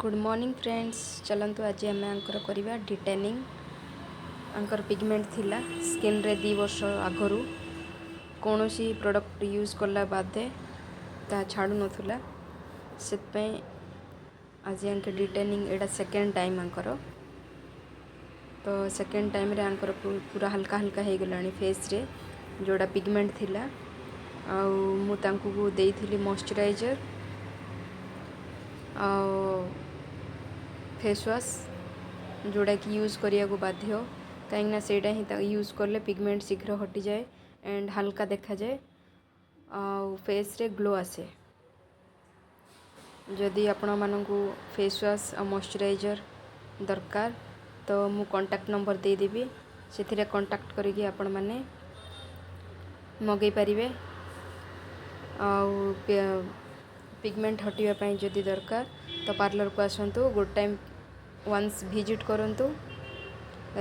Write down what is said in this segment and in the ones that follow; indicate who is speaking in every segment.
Speaker 1: Good morning friends, ଚାଲନ୍ତୁ ଆଜି ଆମେ ୟାଙ୍କର କରିବା ଡିଟେନିଂ। ୟାଙ୍କର ପିଗମେଣ୍ଟ ଥିଲା ସ୍କିନ୍ରେ 2 ବର୍ଷ ଆଗରୁ। କୌଣସି ପ୍ରଡ଼କ୍ଟ ୟୁଜ୍ କଲା ବାଦେ ତାହା ଛାଡ଼ୁନଥିଲା। ସେଥିପାଇଁ ଆଜି ୟାଙ୍କ ଡିଟେନିଂ। ଏଇଟା ସେକେଣ୍ଡ ଟାଇମ୍ ୟାଙ୍କର। ତ ସେକେଣ୍ଡ ଟାଇମ୍ରେ ୟାଙ୍କର ପୁରା ହାଲକା ହାଲକା ହେଇଗଲାଣି ଫେସ୍ରେ ଯେଉଁଟା ପିଗମେଣ୍ଟ ଥିଲା। ଆଉ ମୁଁ ତାଙ୍କୁ ଦେଇଥିଲି ମଶ୍ଚରାଇଜର୍ ଆଉ ଫେସ୍ ୱାଶ୍, ଯେଉଁଟାକି ୟୁଜ୍ କରିବାକୁ ବାଧ୍ୟ, କାହିଁକିନା ସେଇଟା ହିଁ ୟୁଜ୍ କଲେ ପିଗମେଣ୍ଟ ଶୀଘ୍ର ହଟିଯାଏ ଆଣ୍ଡ ହାଲକା ଦେଖାଯାଏ ଆଉ ଫେସ୍ରେ ଗ୍ଲୋ ଆସେ। ଯଦି ଆପଣମାନଙ୍କୁ ଫେସ୍ ୱାଶ୍ ଆଉ ମଶ୍ଚରାଇଜର୍ ଦରକାର, ତ ମୁଁ କଣ୍ଟାକ୍ଟ ନମ୍ବର ଦେଇଦେବି। ସେଥିରେ କଣ୍ଟାକ୍ଟ କରିକି ଆପଣମାନେ ମଗାଇ ପାରିବେ। ଆଉ ପିଗମେଣ୍ଟ ହଟିବା ପାଇଁ ଯଦି ଦରକାର, ତ ପାର୍ଲରକୁ ଆସନ୍ତୁ, ଗୋଟେ ଟାଇମ୍ ୱାନ୍ସ ଭିଜିଟ୍ କରନ୍ତୁ।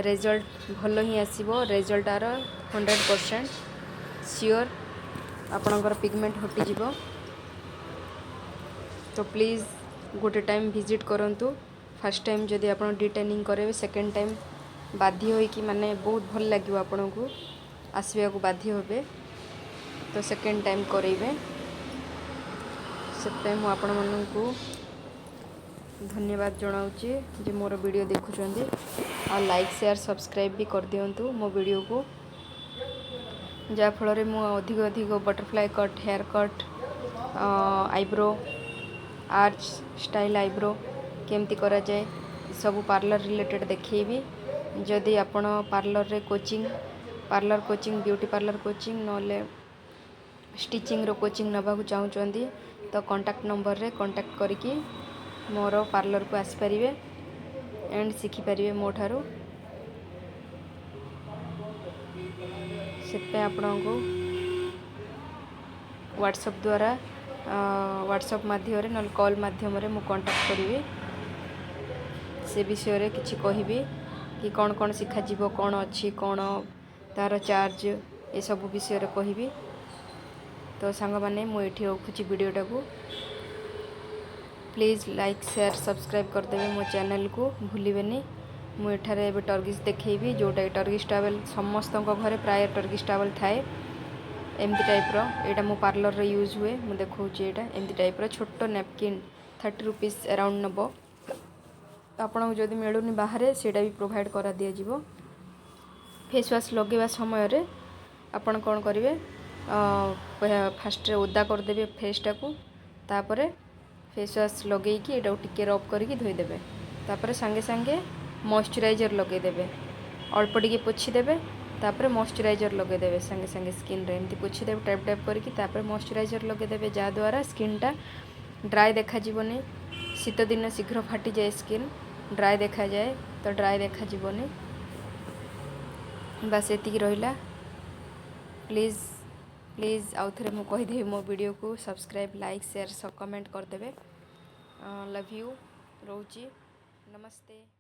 Speaker 1: ରେଜଲ୍ଟ ଭଲ ହିଁ ଆସିବ। ରେଜଲ୍ଟ ଆର 100% ସିଓର୍, ଆପଣଙ୍କର ପିଗମେଣ୍ଟ ହଟିଯିବ। ତ ପ୍ଲିଜ୍ ଗୋଟେ ଟାଇମ୍ ଭିଜିଟ୍ କରନ୍ତୁ। ଫାର୍ଷ୍ଟ ଟାଇମ୍ ଯଦି ଆପଣ ଡିଟେନିଂ କରାଇବେ, ସେକେଣ୍ଡ ଟାଇମ୍ ବାଧ୍ୟ ହୋଇକି, ମାନେ ବହୁତ ଭଲ ଲାଗିବ ଆପଣଙ୍କୁ, ଆସିବାକୁ ବାଧ୍ୟ ହେବେ। ତ ସେକେଣ୍ଡ ଟାଇମ୍ କରାଇବେ। ସେଥିପାଇଁ ମୁଁ ଆପଣମାନଙ୍କୁ ଧନ୍ୟବାଦ ଜଣାଉଛି ଯେ ମୋର ଭିଡ଼ିଓ ଦେଖୁଛନ୍ତି। ଆଉ ଲାଇକ୍, ସେୟାର, ସବସ୍କ୍ରାଇବ୍ ବି କରିଦିଅନ୍ତୁ ମୋ ଭିଡ଼ିଓକୁ, ଯାହାଫଳରେ ମୁଁ ଅଧିକ ଅଧିକ butterfly cut, hair cut, eyebrow arch style, eyebrow କେମିତି କରାଯାଏ, ସବୁ ପାର୍ଲର ରିଲେଟେଡ଼୍ ଦେଖେଇବି। ଯଦି ଆପଣ ପାର୍ଲରରେ coaching, parlour coaching, beauty parlour coaching, ନହେଲେ ଷ୍ଟିଚିଂର କୋଚିଂ ନେବାକୁ ଚାହୁଁଛନ୍ତି, ତ କଣ୍ଟାକ୍ଟ ନମ୍ବରରେ କଣ୍ଟାକ୍ଟ କରିକି ମୋର ପାର୍ଲରକୁ ଆସିପାରିବେ ଆଣ୍ଡ ଶିଖିପାରିବେ ମୋ ଠାରୁ। ସେଥିପାଇଁ ଆପଣଙ୍କୁ ହ୍ୱାଟ୍ସଅପ୍ ଦ୍ୱାରା, ହ୍ୱାଟ୍ସଅପ୍ ମାଧ୍ୟମରେ ନହେଲେ କଲ୍ ମାଧ୍ୟମରେ ମୁଁ କଣ୍ଟାକ୍ଟ କରିବି। ସେ ବିଷୟରେ କିଛି କହିବି କି କ'ଣ କ'ଣ ଶିଖାଯିବ, କ'ଣ ଅଛି, କ'ଣ ତା'ର ଚାର୍ଜ, ଏସବୁ ବିଷୟରେ କହିବି। ତ ସାଙ୍ଗମାନେ, ମୁଁ ଏଇଠି ରଖୁଛି ଭିଡ଼ିଓଟାକୁ। ପ୍ଲିଜ୍ ଲାଇକ୍, ସେୟାର, ସବସ୍କ୍ରାଇବ୍ କରିଦେବେ ମୋ ଚ୍ୟାନେଲକୁ, ଭୁଲିବେନି। ମୁଁ ଏଠାରେ ଏବେ ଟର୍କିସ୍ ଦେଖେଇବି, ଯେଉଁଟାକି ଟର୍କିସ୍ ଟାୱେଲ୍। ସମସ୍ତଙ୍କ ଘରେ ପ୍ରାୟ ଟର୍କିସ୍ ଟାୱେଲ୍ ଥାଏ ଏମିତି ଟାଇପ୍ର। ଏଇଟା ମୋ ପାର୍ଲରରେ ୟୁଜ୍ ହୁଏ। ମୁଁ ଦେଖାଉଛି, ଏଇଟା ଏମିତି ଟାଇପ୍ର ଛୋଟ ନାପକିନ୍, 30 ରୁପିସ୍ ଆରାଉଣ୍ଡ ନେବ। ଆପଣଙ୍କୁ ଯଦି ମିଳୁନି ବାହାରେ, ସେଇଟା ବି ପ୍ରୋଭାଇଡ଼ କରାଦିଆଯିବ। ଫେସ୍ ୱାଶ୍ ଲଗାଇବା ସମୟରେ ଆପଣ କ'ଣ କରିବେ? ଫାଷ୍ଟରେ ଓଦା କରିଦେବେ ଫେସ୍ଟାକୁ। ତାପରେ ଫେସ୍ ୱାଶ୍ ଲଗେଇକି ଏଇଟାକୁ ଟିକେ ରବ୍ କରିକି ଧୋଇଦେବେ। ତାପରେ ସାଙ୍ଗେ ସାଙ୍ଗେ ମଇଶ୍ଚରାଇଜର୍ ଲଗେଇଦେବେ। ଅଳ୍ପ ଟିକେ ପୋଛିଦେବେ, ତାପରେ ମଇଶ୍ଚରାଇଜର୍ ଲଗେଇଦେବେ। ସାଙ୍ଗେ ସାଙ୍ଗେ ସ୍କିନ୍ରେ ଏମିତି ପୋଛିଦେବେ ଟ୍ୟାପ୍ ଟ୍ୟାପ୍ କରିକି, ତାପରେ ମଇଶ୍ଚରାଇଜର୍ ଲଗେଇଦେବେ, ଯାହାଦ୍ୱାରା ସ୍କିନ୍ଟା ଡ୍ରାଏ ଦେଖାଯିବନି। ଶୀତ ଦିନ ଶୀଘ୍ର ଫାଟିଯାଏ ସ୍କିନ୍, ଡ୍ରାଏ ଦେଖାଯାଏ। ତ ଡ୍ରାଏ ଦେଖାଯିବନି। ବାସ୍, ଏତିକି ରହିଲା। ପ୍ଲିଜ୍ ପ୍ଲିଜ୍, ଆଉ ଥରେ ମୁଁ କହିଦେବି, ମୋ ଭିଡ଼ିଓକୁ ସବସ୍କ୍ରାଇବ୍, ଲାଇକ୍, ସେୟାର, କମେଣ୍ଟ କରିଦେବେ। ଲଭ୍ you, ରହୁଛି, ନମସ୍ତେ।